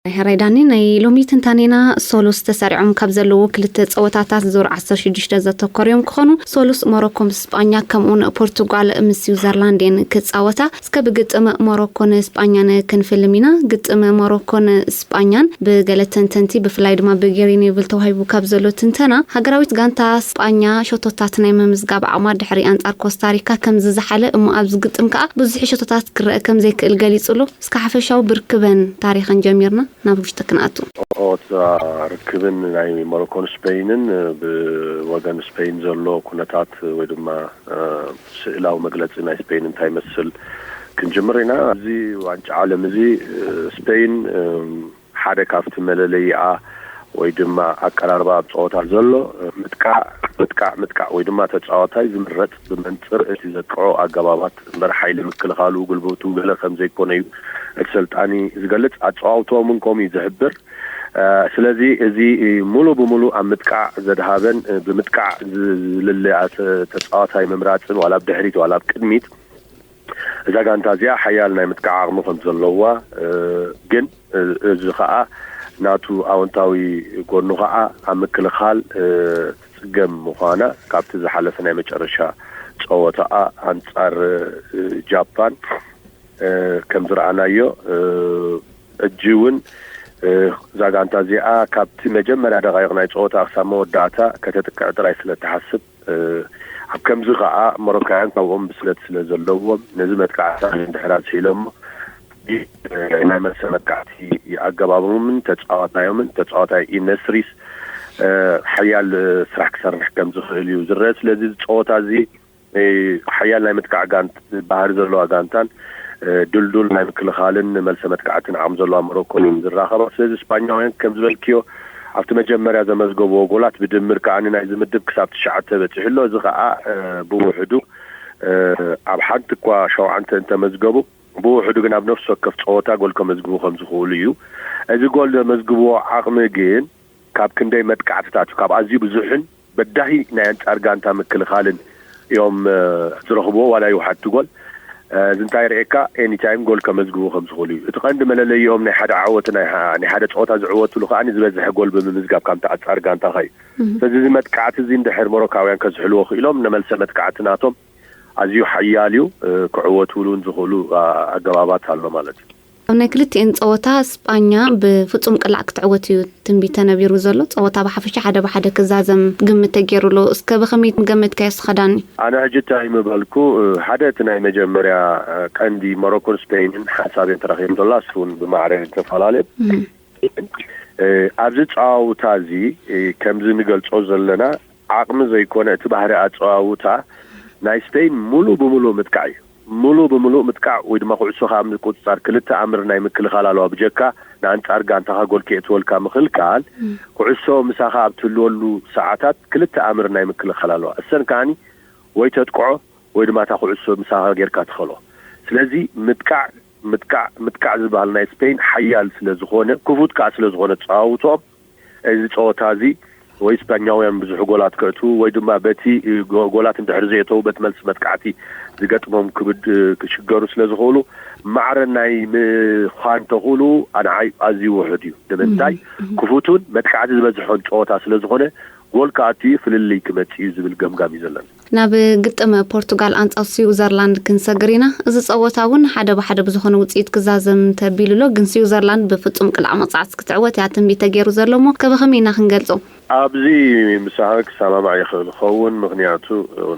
ሕራይ ዳኒ፣ ናይ ሎሚ ትንታኔና ሶሉስ ተሰሪዖም ካብ ዘለዉ ክልተ ጸወታታት ዙር ዓሰርተ ሽዱሽተ ዘተኮሩ እዮም ክኾኑ። ሶሉስ ሞሮኮ ምስ ስጳኛ፣ ከምኡውን ፖርቱጋል ምስ ስዊዘርላንድ እየን ክጻወታ። እስከ ብግጥም ሞሮኮን ስጳኛን ክንፍልም ኢና። ግጥም ሞሮኮን ስጳኛን ብገለ ተንተንቲ፣ ብፍላይ ድማ ብጌሪ ኔቭል ተዋሂቡ ካብ ዘሎ ትንተና፣ ሃገራዊት ጋንታ ስጳኛ ሸቶታት ናይ ምምዝጋብ ዓቕማ ድሕሪ ኣንጻር ኮስታሪካ ከም ዝዝሓለ፣ እሞ ኣብዚ ግጥም ከኣ ብዙሕ ሸቶታት ክረአ ከም ዘይክእል ገሊጹ ኣሎ። እስከ ሓፈሻዊ ብርክበን ታሪኸን ጀሚርና ናብ ውሽጢ ክንኣቱ። ኦት ርክብን ናይ ሞሮኮን ስፔይንን፣ ብወገን ስፔይን ዘሎ ኩነታት ወይ ድማ ስእላዊ መግለጺ ናይ ስፔይን እንታይ ይመስል ክንጅምር ኢና። እዚ ዋንጫ ዓለም እዚ ስፔይን ሓደ ካብቲ መለለይኣ ወይ ድማ ኣቀራርባ ኣብ ጸወታ ዘሎ ምጥቃዕ፣ ምጥቃዕ፣ ምጥቃዕ ወይ ድማ ተጻዋታይ ዝምረጽ ብመንጽር እቲ ዘጥቅዖ ኣገባባት እምበር ሓይሊ ምክልኻሉ፣ ጉልበቱ ገለ ከም ዘይኮነ እዩ እቲ ሰልጣኒ ዝገልጽ። ኣጸዋውትኦምን ከምኡ እዩ ዝሕብር። ስለዚ እዚ ሙሉ ብሙሉ ኣብ ምጥቃዕ ዘድሃበን ብምጥቃዕ ዝልለ ተጻዋታይ ምምራጽን ዋላ ኣብ ድሕሪት ዋላ ኣብ ቅድሚት እዛ ጋንታ እዚኣ ሓያል ናይ ምጥቃዕ ዓቕሚ ከም ዘለዋ፣ ግን እዚ ኸኣ ናቱ ኣወንታዊ ጎኑ ኸኣ ኣብ ምክልኻል ትጽገም ምዃና ካብቲ ዝሓለፈ ናይ መጨረሻ ጸወታኣ ኣንጻር ጃፓን ከም ዝረኣናዮ፣ ሕጂ እውን እዛ ጋንታ እዚኣ ካብቲ መጀመርያ ደቃይቕ ናይ ጸወታ ክሳብ መወዳእታ ከተጥቅዕ ጥራይ ስለ ትሓስብ፣ ኣብ ከምዚ ኸኣ ሞሮካውያን ካብኦም ብስለት ስለ ዘለዎም ነዚ መጥቃዕቲ እንድሕር ኣስሒሎሞ ናይ መልሰ መጥቃዕቲ ኣገባቦምን ተጻዋታዮምን ተጻዋታይ ኢነስሪስ ሓያል ስራሕ ክሰርሕ ከም ዝኽእል እዩ ዝረአ። ስለዚ እዚ ጸወታ እዚ ሓያል ናይ ምጥቃዕ ጋንት ባህሪ ዘለዋ ጋንታን ድልዱል ናይ ምክልኻልን መልሰ መጥቃዕትን ዓቕሚ ዘለዋ ሞሮኮን እዩ ዝራኸባ። ስለዚ ስፓኛውያን ከም ዝበልክዮ ኣብቲ መጀመርያ ዘመዝገብዎ ጎላት ብድምር ከኣ ናይዚ ምድብ ክሳብ ትሽዓተ በጺሑ ኣሎ። እዚ ከኣ ብውሕዱ ኣብ ሓንቲ እኳ ሸውዓንተ እንተመዝገቡ ብውሕዱ ግን ኣብ ነፍሲ ወከፍ ጸወታ ጎል ከመዝግቡ ከም ዝኽእሉ እዩ። እዚ ጎል ዘመዝግብዎ ዓቕሚ ግን ካብ ክንደይ መጥቃዕትታት እዩ፣ ካብ ኣዝዩ ብዙሕን በዳሂ ናይ ኣንጻር ጋንታ ምክልኻልን እዮም ዝረኽብዎ ዋላ ይውሓድ እቲ ጎል። እዚ እንታይ የርእየካ? ኤኒታይም ጎል ከመዝግቡ ከም ዝኽእሉ እዩ። እቲ ቀንዲ መለለይኦም ናይ ሓደ ዓወት ናይ ሓደ ጸወታ ዝዕወትሉ ከኣ ዝበዝሐ ጎል ብምምዝጋብ ካብቲ ኣጻር ጋንታኻ እዩ። ስለዚ እዚ መጥቃዕቲ እዚ እንድሕር ሞሮካውያን ከዝሕልዎ ክኢሎም ንመልሰ መጥቃዕቲ ናቶም ኣዝዩ ሓያል እዩ። ክዕወትሉ እውን ዝኽእሉ ኣገባባት ኣሎ ማለት እዩ። ኣብ ናይ ክልቲኤን ጸወታ ስጳኛ ብፍጹም ቅላዕ ክትዕወት እዩ ትንቢት ተነቢሩ ዘሎ። ጸወታ ብሓፈሻ ሓደ ብሓደ ክዛዘም ግምት ተገይሩ ኣሎ። እስከ ብኸመይ ገመትካዮ እስኻ ዳኒ? ኣነ ሕጂ እንታይ ምበልኩ፣ ሓደ እቲ ናይ መጀመርያ ቀንዲ ሞሮኮን ስፔይንን ሓሳብ እየን ተራኺበን ዘላ፣ እሱ እውን ብማዕረ እየን ተፈላለየን። ኣብዚ ጸዋውታ እዚ ከምዚ ንገልጾ ዘለና ዓቕሚ ዘይኮነ እቲ ባህሪ ኣጸዋውታ ናይ ስፔን ሙሉ ብሙሉ ምጥቃዕ እዩ። ሙሉ ብሙሉ ምጥቃዕ ወይ ድማ ኩዕሶ ካብ ምቁጽጻር ክልተ ኣምር ናይ ምክልኻል ኣለዋ። ብጀካ ንኣንጻር ጋንታኻ ጎል ከየእትወልካ ምኽልካል፣ ኩዕሶ ምሳኻ ኣብ ትህልወሉ ሰዓታት ክልተ ኣምር ናይ ምክልኻል ኣለዋ። እሰን ከኣኒ ወይ ተጥቅዖ ወይ ድማ እታ ኩዕሶ ምሳኻ ጌርካ ትኸሎ። ስለዚ ምጥቃዕ ምጥቃዕ ምጥቃዕ ዝበሃል ናይ ስፔን ሓያል ስለ ዝኾነ ክፉት ከኣ ስለ ዝኾነ ጸዋውትኦም እዚ ጸወታ እዚ ወይ ስፓኛውያን ብዙሕ ጎላት ከእትዉ ወይ ድማ በቲ ጎላት እንድሕር ዘየተዉ በቲ መልሲ መጥቃዕቲ ዝገጥሞም ክብድ ክሽገሩ ስለ ዝኽእሉ ማዕረ ናይ ምዃን ተኽእሉ ኣንዓይ ኣዝዩ ውሑድ እዩ። ንምንታይ ክፉትን መጥቃዕቲ ዝበዝሖን ጸወታ ስለ ዝኾነ ጎል ከኣቱ እዩ ፍልልይ ክመጽእ እዩ ዝብል ገምጋም እዩ ዘለና። ናብ ግጥም ፖርቱጋል ኣንጻር ስዊዘርላንድ ክንሰግር ኢና። እዚ ጸወታ እውን ሓደ ብሓደ ብዝኾነ ውጽኢት ክዛዘም ተቢሉ ኣሎ፣ ግን ስዊዘርላንድ ብፍጹም ቅላዕ መቕጻዕቲ ክትዕወት እያ ትንቢት ተገይሩ ዘሎ እሞ ከበኸመይ ኢና ክንገልጾ? ኣብዚ ምሳኻ ክሰማማዕ ይኽእል ይኸውን፣ ምኽንያቱ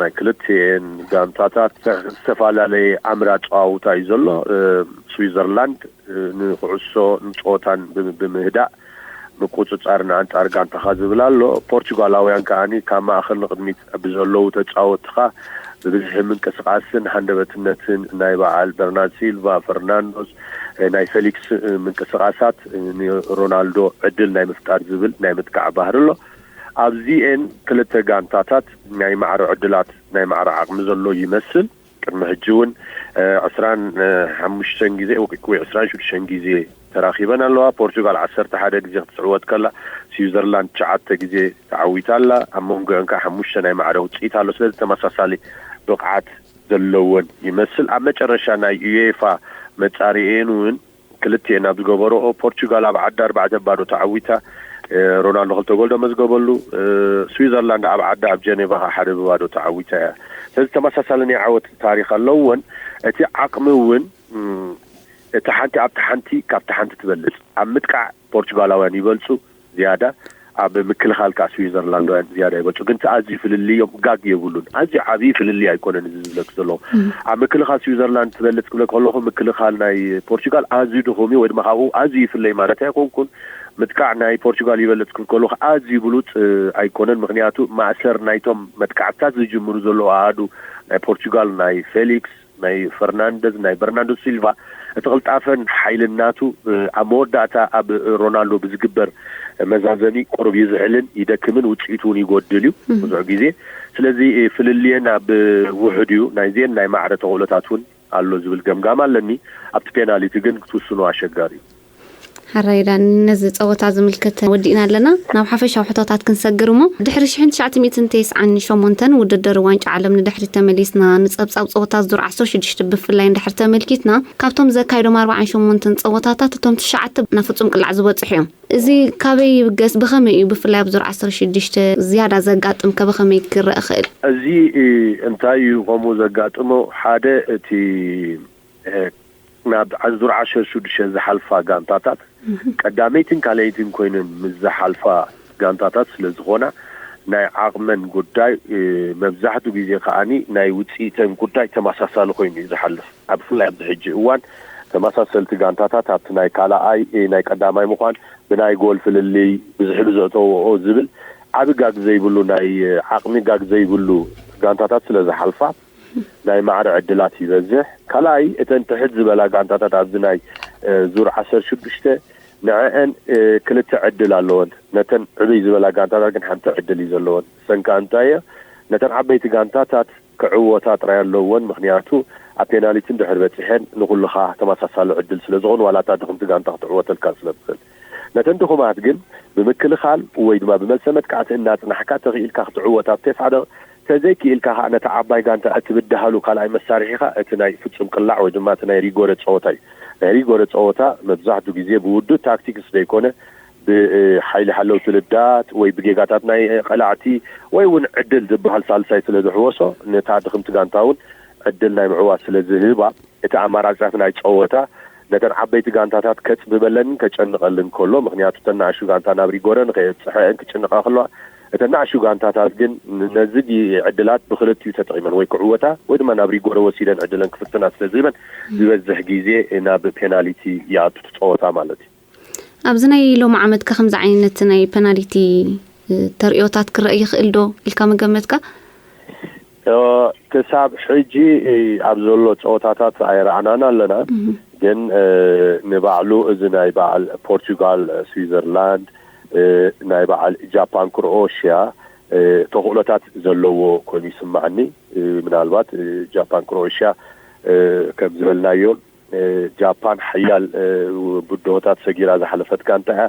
ናይ ክልቲኤን ጋንታታት ዝተፈላለየ ኣምር ኣጸዋውታ እዩ ዘሎ። ስዊዘርላንድ ንኩዕሶ ንጸወታን ብምህዳእ ምቁጽጻር ንኣንጻር ጋንታኻ ዝብል ኣሎ። ፖርቹጋላውያን ከኣኒ ካብ ማእኸል ንቕድሚት ብዘለዉ ተጻወትኻ ብብዝሒ ምንቅስቓስን ሃንደበትነትን ናይ በዓል በርናርድ ሲልቫ፣ ፈርናንዶስ፣ ናይ ፌሊክስ ምንቅስቓሳት ንሮናልዶ ዕድል ናይ ምፍጣር ዝብል ናይ ምጥቃዕ ባህሪ ኣሎ። ኣብዚኤን ክልተ ጋንታታት ናይ ማዕረ ዕድላት ናይ ማዕረ ዓቕሚ ዘሎ ይመስል። ቅድሚ ሕጂ እውን ዕስራን ሓሙሽተን ግዜ ወይ ዕስራን ሽዱሽተን ግዜ ተራኺበን ኣለዋ። ፖርቹጋል ዓሰርተ ሓደ ግዜ ክትዕወት ከላ ስዊዘርላንድ ትሽዓተ ግዜ ተዓዊታ ኣላ። ኣብ መንጎአን ከዓ ሓሙሽተ ናይ ማዕረ ውፅኢት ኣሎ። ስለዚ ተመሳሳሊ ብቕዓት ዘለወን ይመስል። ኣብ መጨረሻ ናይ ዩኤፋ መፃሪኤን እውን ክልቲኤን ኣብ ዝገበረኦ፣ ፖርቹጋል ኣብ ዓዳ ኣርባዕተ ባዶ ተዓዊታ፣ ሮናልዶ ክልተ ጎል ደመዝገበሉ። ስዊዘርላንድ ኣብ ዓዳ ኣብ ጀኔቫ ሓደ ብባዶ ተዓዊታ እያ። ስለዚ ተመሳሳሊ ናይ ዓወት ታሪክ ኣለወን። እቲ ዓቕሚ እውን እቲ ሓንቲ ኣብቲ ሓንቲ ካብቲ ሓንቲ ትበልፅ። ኣብ ምጥቃዕ ፖርቹጋላውያን ይበልፁ ዝያዳ፣ ኣብ ምክልኻል ከዓ ስዊዘርላንዳውያን ዝያዳ ይበልፁ። ግን እቲ ኣዝዩ ፍልልዮም ጋግ የብሉን። ኣዝዩ ዓብዪ ፍልልይ ኣይኮነን እዚ ዝብለክ ዘለኹ። ኣብ ምክልኻል ስዊዘርላንድ ትበልፅ ክብለክ ከለኹ፣ ምክልኻል ናይ ፖርቹጋል ኣዝዩ ድኹም እዩ፣ ወይ ድማ ካብኡ ኣዝዩ ይፍለይ ማለት ኣይኮንኩን። ምጥቃዕ ናይ ፖርቹጋል ይበልፅ ክብል ከለኹ ኣዝዩ ብሉፅ ኣይኮነን። ምክንያቱ ማእሰር ናይቶም መጥቃዕትታት ዝጅምሩ ዘለዉ ኣሃዱ ናይ ፖርቹጋል፣ ናይ ፌሊክስ፣ ናይ ፈርናንደዝ፣ ናይ በርናንዶ ሲልቫ፣ እቲ ቅልጣፈን ሓይልን ናቱ ኣብ መወዳእታ ኣብ ሮናልዶ ብዝግበር መዛዘሚ ቁሩብ ይዝሕልን ይደክምን፣ ውፅኢቱ እውን ይጎድል እዩ ብዙሕ ግዜ። ስለዚ ፍልልየን ኣብ ውሑድ እዩ። ናይዜን ናይ ማዕረ ተኽእሎታት እውን ኣሎ ዝብል ገምጋም ኣለኒ። ኣብቲ ፔናልቲ ግን ክትውስኖ ኣሸጋሪ እዩ። ሓራይ ዳኒ፣ ነዚ ጸወታ ዝምልከት ወዲእና ኣለና። ናብ ሓፈሻዊ ሕቶታት ክንሰግር እሞ፣ ድሕሪ ሽሕን ትሽዓተ ሚእትን ተስዓን ሸሞንተን ውድድር ዋንጫ ዓለም ንድሕሪት ተመሊስና፣ ንጸብጻብ ጸወታ ዙር ዓሰርተ ሽዱሽተ ብፍላይ እንድሕር ተመልኪትና፣ ካብቶም ዘካየዶም ኣርባዓን ሸሞንተን ጸወታታት እቶም ትሽዓተ ናብ ፍጹም ቅላዕ ዝበጽሑ እዮም። እዚ ካበይ ይብገስ? ብኸመይ እዩ ብፍላይ ኣብ ዙር ዓሰርተ ሽዱሽተ ዝያዳ ዘጋጥም? ከ ብኸመይ ክረአ ይኽእል? እዚ እንታይ እዩ ከምኡ ዘጋጥሞ? ሓደ እቲ ናብ ዙር ዓሰርተ ሽዱሽተ ዝሓልፋ ጋንታታት ቀዳመይትን ካልኣይትን ኮይነን ምስ ዝሓልፋ ጋንታታት ስለ ዝኾና፣ ናይ ዓቕመን ጉዳይ፣ መብዛሕቱ ግዜ ከዓኒ ናይ ውፅኢተን ጉዳይ ተመሳሳሊ ኮይኑ እዩ ዝሓልፍ። ኣብ ብፍላይ ኣብዚ ሕጂ እዋን ተመሳሰልቲ ጋንታታት ኣብቲ ናይ ካልኣይ፣ ናይ ቀዳማይ ምዃን፣ ብናይ ጎል ፍልልይ ብዝሕሉ ዘእተወኦ ዝብል ዓቢ ጋግ ዘይብሉ፣ ናይ ዓቕሚ ጋግ ዘይብሉ ጋንታታት ስለ ዝሓልፋ፣ ናይ ማዕረ ዕድላት ይበዝሕ። ካልኣይ፣ እተን ትሕት ዝበላ ጋንታታት ኣብዚ ናይ ዙር ዓሰርተ ሽዱሽተ፣ ንዐአን ክልተ ዕድል ኣለወን። ነተን ዕብይ ዝበላ ጋንታታት ግን ሓንቲ ዕድል እዩ ዘለወን። ሰንካ እንታይ እዮ? ነተን ዓበይቲ ጋንታታት ክዕወታ ጥራይ ኣለወን። ምክንያቱ ኣብ ፔናልቲ እንድሕር በፂሐን ንኩልኻ ተመሳሳሊ ዕድል ስለ ዝኾኑ፣ ዋላ እታ ድኽምቲ ጋንታ ክትዕወተልካ ስለ ትኽእል። ነተን ድኹማት ግን ብምክልኻል ወይ ድማ ብመልሰ መጥቃዕቲ እናፅናሕካ ተኽኢልካ ክትዕወት ኣብ ቴፋደ ተዘይክኢልካ ከዓ ነቲ ዓባይ ጋንታ እቲ ብድሃሉ ካልኣይ መሳርሒኻ እቲ ናይ ፍጹም ቅላዕ ወይ ድማ እቲ ናይ ሪጎረ ጸወታ እዩ። ናይ ሪጎረ ጸወታ መብዛሕቱ ግዜ ብውዱእ ታክቲክስ ዘይኮነ ብሓይሊ ሓለውቲ ልዳት ወይ ብጌጋታት ናይ ቀላዕቲ ወይ እውን ዕድል ዝበሃል ሳልሳይ ስለ ዝሕወሶ ነታ ድኽምቲ ጋንታ እውን ዕድል ናይ ምዕዋት ስለ ዝህባ እቲ ኣማራፅታት ናይ ፀወታ ነተን ዓበይቲ ጋንታታት ከፅብበለንን ከጨንቐልን ከሎ፣ ምክንያቱ እተን ንኣሽቱ ጋንታ ናብ ሪጎረ ንኸየብፅሐአን ክጭንቓ ከለዋ፣ እተን ንኣሽቱ ጋንታታት ግን ነዚ ዕድላት ብክልቲኡ ተጠቒመን ወይ ክዕወታ ወይ ድማ ናብ ሪጎረ ወሲደን ዕድለን ክፍትና ስለ ዝህበን ዝበዝሕ ግዜ ናብ ፔናሊቲ ይኣቱ እቲ ፀወታ ማለት እዩ። ኣብዚ ናይ ሎሚ ዓመት ከ ከምዚ ዓይነት ናይ ፔናሊቲ ተርእዮታት ክረአ ይኽእል ዶ ኢልካ መገመትካ? ክሳብ ሕጂ ኣብ ዘሎ ፀወታታት ኣይረኣናን ኣለና። ግን ንባዕሉ እዚ ናይ በዓል ፖርቹጋል፣ ስዊዘርላንድ፣ ናይ በዓል ጃፓን፣ ክሮኤሽያ ተኽእሎታት ዘለዎ ኮይኑ ይስማዓኒ። ምናልባት ጃፓን፣ ክሮኤሽያ ከም ዝበልናዮ ጃፓን ሓያል ብድሆታት ሰጊራ ዝሓለፈት ጋንታ እያ።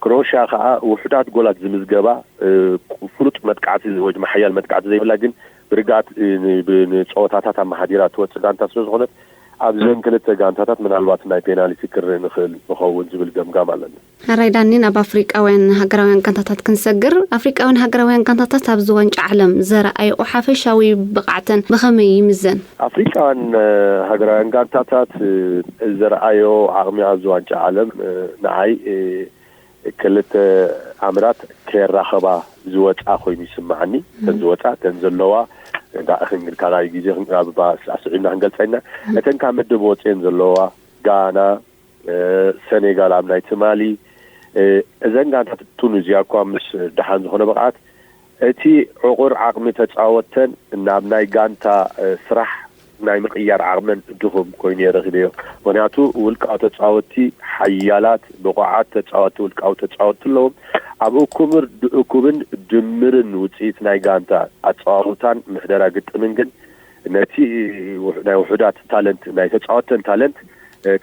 ክሮኤሽያ ከዓ ውሑዳት ጎላት ዝምዝገባ ፍሉጥ መጥቃዕቲ ወይ ድማ ሓያል መጥቃዕቲ ዘይብላ ግን ብርግኣት ንፀወታታት ኣመሓዲራ ትወፅእ ጋንታ ስለ ዝኾነት ኣብዘን ክልተ ጋንታታት ምናልባት ናይ ፔናልቲ ክርኢ ንኽእል ንኸውን ዝብል ገምጋም ኣለኒ። ሕራይ ዳኒ፣ ናብ ኣፍሪቃውያን ሃገራውያን ጋንታታት ክንሰግር፣ ኣፍሪቃውያን ሃገራውያን ጋንታታት ኣብዚ ዋንጫ ዓለም ዘረኣይኦ ሓፈሻዊ ብቕዓተን ብኸመይ ይምዘን? ኣፍሪቃውያን ሃገራውያን ጋንታታት ዘረኣዮ ዓቕሚ ኣብዚ ዋንጫ ዓለም ንዓይ ክልተ ኣምራት ከየራኸባ ዝወፃ ኮይኑ ይስማዓኒ። እተን ዝወፃ እተን ዘለዋ እንግዲህ ካልኣይ ግዜ ኣብ ኣስዒብና ክንገልፀ ኢና። እተን ካብ ምድብ ወፅኤን ዘለዋ ጋና፣ ሰኔጋል ኣብ ናይ ትማሊ፣ እዘን ጋንታት ቱኒዝያ እኳ ምስ ደሓን ዝኾነ ብቕዓት እቲ ዕቑር ዓቕሚ ተፃወተን ናብ ናይ ጋንታ ስራሕ ናይ ምቕያር ዓቕመን ድኹም ኮይኑ እየ ረኺበዮ። ምክንያቱ ውልቃዊ ተፃወቲ ሓያላት ብቑዓት ተፃወቲ ውልቃዊ ተፃወቲ ኣለዎም። ኣብ እኩብን ድምርን ውፅኢት ናይ ጋንታ ኣፀዋውታን ምሕደራ ግጥምን ግን ነቲ ናይ ውሑዳት ታለንት ናይ ተፃወተን ታለንት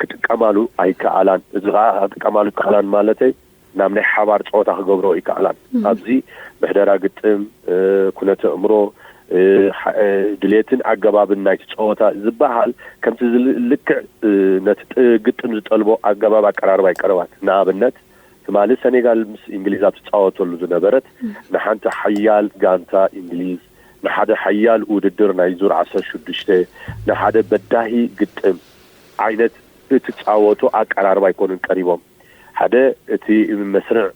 ክጥቀማሉ ኣይከኣላን። እዚ ከዓ ክጥቀማሉ ይከኣላን ማለተይ ናብ ናይ ሓባር ፀወታ ክገብሮ ይከኣላን። ኣብዚ ምሕደራ ግጥም፣ ኩነተ እምሮ፣ ድሌትን ኣገባብን ናይቲ ፀወታ ዝበሃል ከምቲ ልክዕ ነቲ ግጥም ዝጠልቦ ኣገባብ ኣቀራርባ ይቀረባት። ንኣብነት ትማሊ ሰኔጋል ምስ እንግሊዝ ኣብ ትፃወተሉ ዝነበረት ንሓንቲ ሓያል ጋንታ እንግሊዝ፣ ንሓደ ሓያል ውድድር ናይ ዙር ዓሰርተ ሽዱሽተ፣ ንሓደ በዳሂ ግጥም ዓይነት እትፃወቱ ኣቀራርባ ኣይኮኑን ቀሪቦም። ሓደ እቲ መስርዕ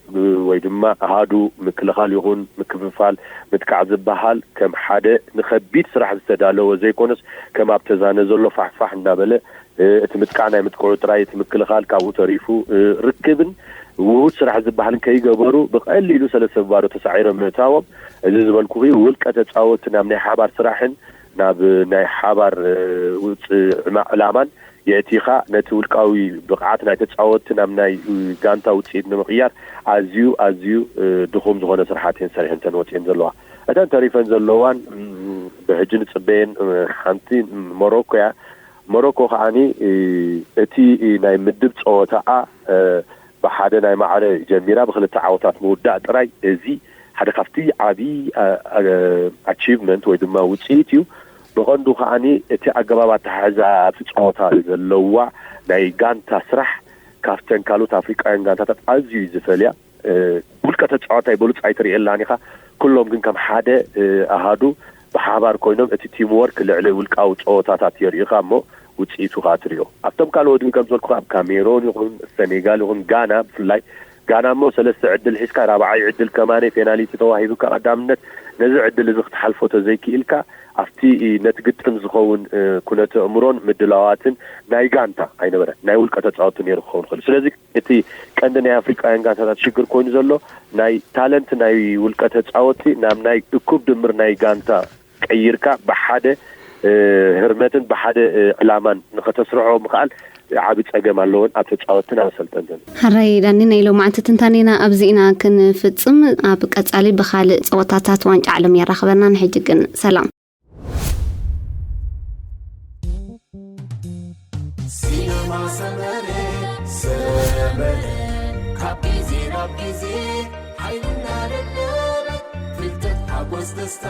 ወይ ድማ ኣሃዱ ምክልኻል ይኹን ምክፍፋል ምጥቃዕ ዝበሃል ከም ሓደ ንኸቢድ ስራሕ ዝተዳለወ ዘይኮነስ ከም ኣብ ተዛነ ዘሎ ፋሕፋሕ እናበለ እቲ ምጥቃዕ ናይ ምጥቅዑ ጥራይ እቲ ምክልኻል ካብኡ ተሪፉ ርክብን ውሁድ ስራሕ ዝበሃልን ከይገበሩ ብቐሊሉ ሰለስተ ብባዶ ተሳዒሮም ምእታዎም። እዚ ዝበልኩኺ ውልቀ ተፃወቲ ናብ ናይ ሓባር ስራሕን ናብ ናይ ሓባር ውፅዕ ዕላማን የእቲኻ ነቲ ውልቃዊ ብቕዓት ናይ ተፃወትቲ ናብ ናይ ጋንታ ውፅኢት ንምቕያር ኣዝዩ ኣዝዩ ድኹም ዝኾነ ስራሓት እየን ሰሪሐን እተን ወፅኤን ዘለዋ። እተን ተሪፈን ዘለዋን ብሕጂ ንፅበየን ሓንቲ ሞሮኮ እያ። ሞሮኮ ከዓኒ እቲ ናይ ምድብ ፀወታኣ ብሓደ ናይ ማዕረ ጀሚራ ብክልተ ዓወታት ምውዳእ ጥራይ እዚ ሓደ ካብቲ ዓብዪ ኣቺቭመንት ወይ ድማ ውፅኢት እዩ። ብቐንዱ ከዓኒ እቲ ኣገባብ ኣተሓሕዛ ኣብቲ ፀወታ ዘለዋ ናይ ጋንታ ስራሕ ካብተን ካልኦት ኣፍሪቃውያን ጋንታታት ኣዝዩ እዩ ዝፈልያ። ውልቀ ተፃዋታይ በሉፅ ኣይትርእየላን ኢኻ። ኩሎም ግን ከም ሓደ ኣሃዱ ብሓባር ኮይኖም እቲ ቲም ወርክ ልዕሊ ውልቃዊ ፀወታታት የርእዩኻ እሞ ውፅኢቱ ከዓ ትሪኦ። ኣብቶም ካልኦት ግን ከም ዝበልኩ ኣብ ካሜሮን ይኹን ሰኔጋል ይኹን ጋና ብፍላይ ጋና እሞ ሰለስተ ዕድል ሒዝካ ራብዓይ ዕድል ከማነ ፔናሊቲ ተዋሂቡካ ቀዳምነት ነዚ ዕድል እዚ ክትሓልፎ ተዘይክኢልካ ኣብቲ ነቲ ግጥም ዝኸውን ኩነተ እምሮን ምድላዋትን ናይ ጋንታ ኣይነበረን፣ ናይ ውልቀ ተፃወቲ ነይሩ ክኸውን ይኽእል። ስለዚ እቲ ቀንዲ ናይ ኣፍሪቃውያን ጋንታታት ሽግር ኮይኑ ዘሎ ናይ ታለንት ናይ ውልቀ ተፃወቲ ናብ ናይ እኩብ ድምር ናይ ጋንታ ቀይርካ ብሓደ ህርመትን ብሓደ ዕላማን ንኸተስርሖ ምኽኣል ዓቢ ጸገም ኣለዎን ኣብ ተጻወትን ኣብ ኣሰልጠንትን። ሓራይ ዳኒ፣ ናይ ሎማዕንቲ ትንታኔና ኣብዚ ኢና ክንፍጽም። ኣብ ቀጻሊ ብኻልእ ጸወታታት ዋንጫ ዓለም የራኽበና። ንሕጂ ግን ሰላም። ሲነማ ሰመረ ሰመረ ካብ ግዜ ናብ ግዜ ሓይልና ለለበ ፍልጠት ሓጎስ ደስታ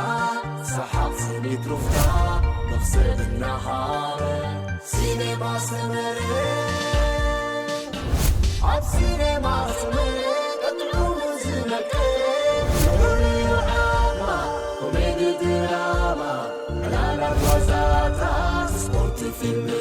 ሰሓቕ ስኒት ሩፍታ መኽሰብ እናሃበ ሲነማ ሰመረ ኣብ ሲነማ ሰመረ ቀጥዑ ዝመቀ ፍሉይ ዓማ ኮሜዲ ድራማ ዕላላት ዋዛታት ስፖርት ፊልም